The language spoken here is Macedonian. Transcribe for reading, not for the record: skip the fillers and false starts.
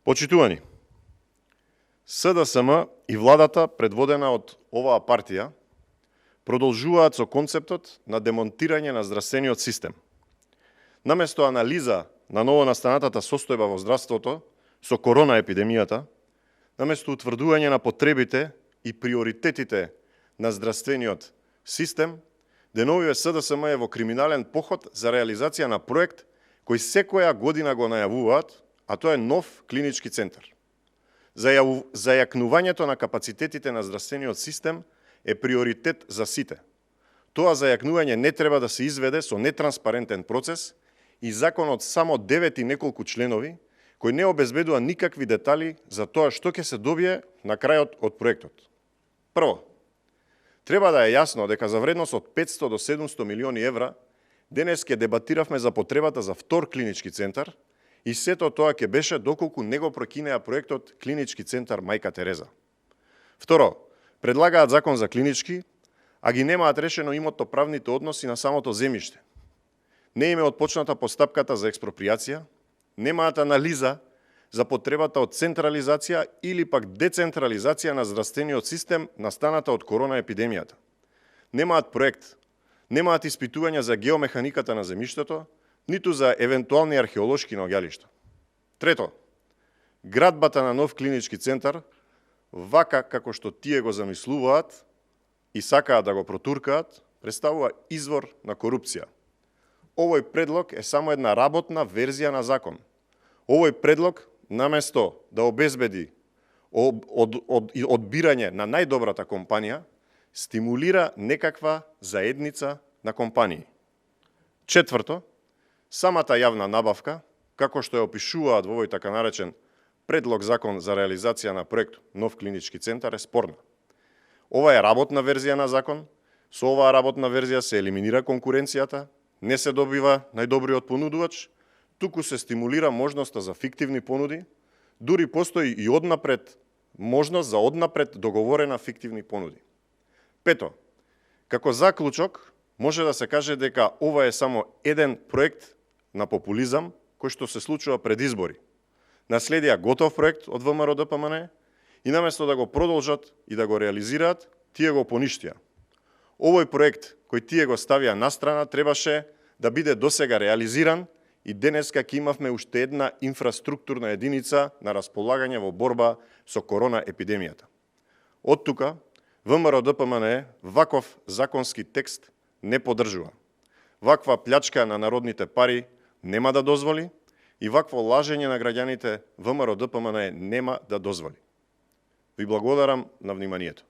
Почитувани, СДСМ и владата, предводена од оваа партија, продолжуваат со концептот на демонтирање на здравствениот систем. Наместо анализа на новонастанатата состојба во здравството со корона епидемијата, наместо утврдување на потребите и приоритетите на здравствениот систем, деновиве СДСМ е во криминален поход за реализација на проект кој секоја година го најавуваат, а тоа е нов клинички центар. Зајакнувањето на капацитетите на здравствениот систем е приоритет за сите. Тоа зајакнување не треба да се изведе со нетранспарентен процес и законот само 9 и неколку членови, кој не обезбедува никакви детали за тоа што ќе се добие на крајот од проектот. Прво, треба да е јасно дека за вредност од 500 до 700 милиони евра денес ќе дебатиравме за потребата за втор клинички центар и сето тоа ќе беше доколку не го прекинеа проектот Клинички центар Мајка Тереза. Второ, предлагаат закон за клинички, а ги немаат решено имотно-правните односи на самото земјиште. Не им е отпочната постапката за експроприација, немаат анализа за потребата од централизација или пак децентрализација на здравствениот систем настаната од корона епидемијата. Немаат проект, немаат испитувања за геомеханиката на земјиштето, ниту за евентуални археолошки наоѓалишта. Трето, градбата на нов клинички центар, вака како што тие го замислуваат и сакаат да го протуркаат, представува извор на корупција. Овој предлог е само една работна верзија на закон. Овој предлог, наместо да обезбеди одбирање на најдобрата компанија, стимулира некаква заедница на компании. Четврто, самата јавна набавка, како што ја опишуваат во овој така наречен предлог закон за реализација на проект Нов клинички центар е спорна. Ова е работна верзија на закон, со оваа работна верзија се елиминира конкуренцијата, не се добива најдобриот понудувач, туку се стимулира можноста за фиктивни понуди, дури постои и однапред можност за однапред договорена фиктивни понуди. Пето, како заклучок, може да се каже дека ова е само еден проект на популизам кој што се случува пред избори. Наследија готов проект од ВМРО ДПМН и наместо да го продолжат и да го реализираат, тие го поништија. Овој проект кој тие го ставија настрана требаше да биде досега реализиран и денеска ќе имавме уште една инфраструктурна единица на располагање во борба со корона епидемијата. Од тука, ВМРО ДПМН ваков законски текст не поддржува. Ваква плячка на народните пари нема да дозволи и вакво лажење на граѓаните ВМРО ДПМН нема да дозволи. Ви благодарам на вниманието.